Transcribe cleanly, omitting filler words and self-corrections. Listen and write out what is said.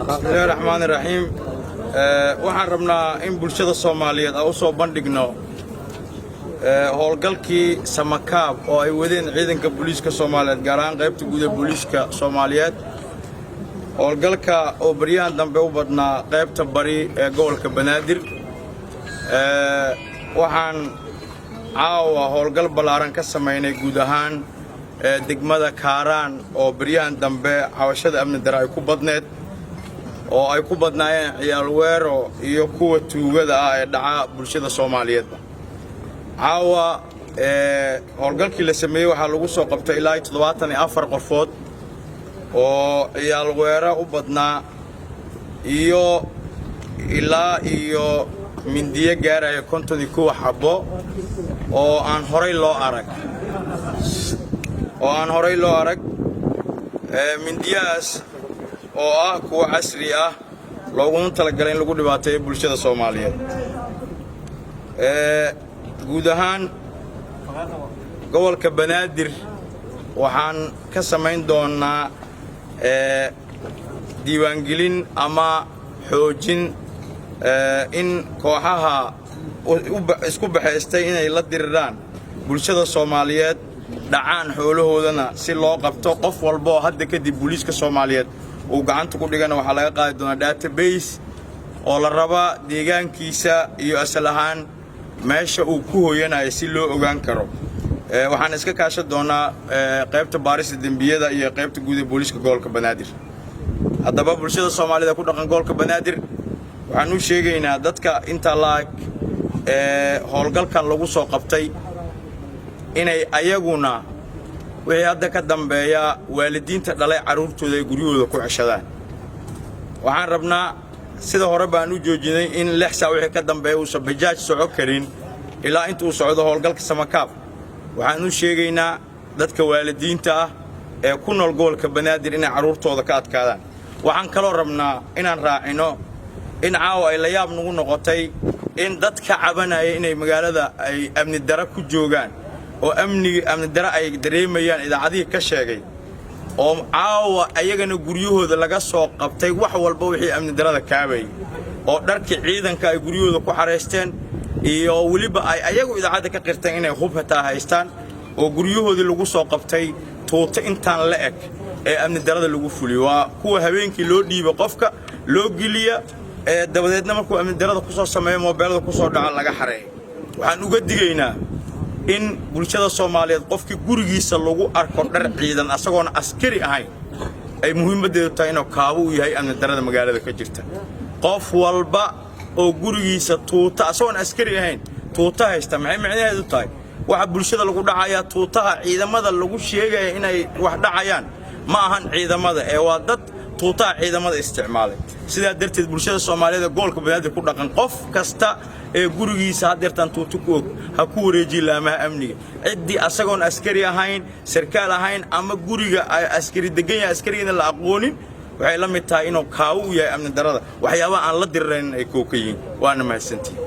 Bismillahi raxmaani raxiim. Waxaan rabnaa in bulshada Soomaaliyeed aan u soo bandhigno howlgalkii Samakaab oo ay wadeen ciidanka booliiska Soomaaliyeed, gaar ahaan qaybta guud ee booliiska Soomaaliyeed. Howlgalka oo baryahan dambe u badnaa qaybta bari ee gobolka Banaadir, waxaan caawa howlgal ballaaran ka samaynay guud ahaan degmada Kaaraan, oo baryahan dambe cabashada amni dare ay ku badneed, oo ay ku badnaayeen ciyaal weero iyo kuwa tuugada ah ee dhaca bulshada Soomaaliyeedba. Caawa howlgalkii la sameeyey waxaa lagu soo qabtay ilaa 74 qofood oo ciyaal weero u badnaa, iyo ilaa iyo mindiyo gaaraya 51 xabbo oo aan horay loo arag, mindiyahaas oo ah kuwo casri ah, looguna talagalay in lagu dhibaateeyo bulshada Soomaaliyeed. Guud ahaan gobolka Banaadir waxaan ka samayn doonnaa diiwaangelin ama xoojin in kooxaha isku baxaystay inay la diriraan bulshada Soomaaliyeed, dhacaan xoolahoodana, si loo qabto. Qof walba oo hadda kadib booliiska Soomaaliyeed uu gacanta ku dhigana waxaa laga qaadi doonaa database oo la rabaa deegaankiisa iyo asal ahaan meesha uu ku hoyanayo si loo ogaan karo. Waxaan iska kaashan doonaa qaybta baarista dembiyada iyo qaybta guud ee booliiska gobolka Banaadir. Haddaba, bulshada Soomaalida ku dhaqan gobolka Banaadir waxaan u sheegaynaa dadka inta laag ee howlgalkan lagu soo qabtay inay ayaguna wixii hadda ka dambeeya waalidiinta dhalay carruurtooda ay guryahooda ku ceshadaan. Waxaan rabnaa, sida hore baan u joojinay, in 6 saac wixii ka dambeeya uusan bajaaj soco karin ilaa inta uu socdo howlgalka Samakaab. Waxaan u sheegaynaa dadka waalidiinta ah ee ku nool gobolka Banaadir inay carruurtooda ka adkaadaan. Waxaan kaloo rabnaa inaan raacino in caawa ay la yaab nagu noqotay in dad ka cabanaya inay magaalada ay amni dara ku joogaan oo amnigi amni dara ay dareemayaan idaacadihii ka sheegay, oo caawa ayagana guryahooda laga soo qabtay wax walba wixii amni darada kaabayay, oo dharkii ciidanka ay guryahooda ku xaraysteen, iyo weliba ay ayagu idaacadda ka qirteen inay hub hataa haystaan, oo guryahoodii lagu soo qabtay tuuto intaan la eg ee amni darada lagu fuliyo. Waa kuwa habeenkii loo dhiibo qofka loo geliya, ee dabadeedna markuu amni darada ku soo sameeyo moobeelada ku soo dhaca laga xareeyo. Waxaan uga digaynaa in bulshada Soomaaliyeed qofkii gurigiisa lagu arko dhar ciidan asagoona askari ahayn ay muhiimaddeedu tahay inuu kaabo u yahay amni darada magaalada ka jirta. Qof walba oo gurigiisa tuuta asagoon askari ahayn tuuta haysta, maxay micnaheedu tahay? Waxa bulshada lagu dhacayaa, tuutaha ciidamada lagu sheegaya inay wax dhacayaan, ma ahan ciidamada ee waa dad tuutaha ciidamada isticmaalay. Sidaa darteed, bulshada Soomaaliyeed ee gobolka Banaadir ku dhaqan, qof kasta ee gurigiisa haddeertaan tuuto ku og ha ku wareejiye laamaha amniga. Ciddii asagoon askari ahayn, sarkaal ahayn, ama guriga askari degan yahay askarigiina la aqoonin, waxay la mid tahay inuu kaawo u yahay amni darada, waxyaabaha aan la dirirayn ay koo ka yihiin. Waana mahadsantihin.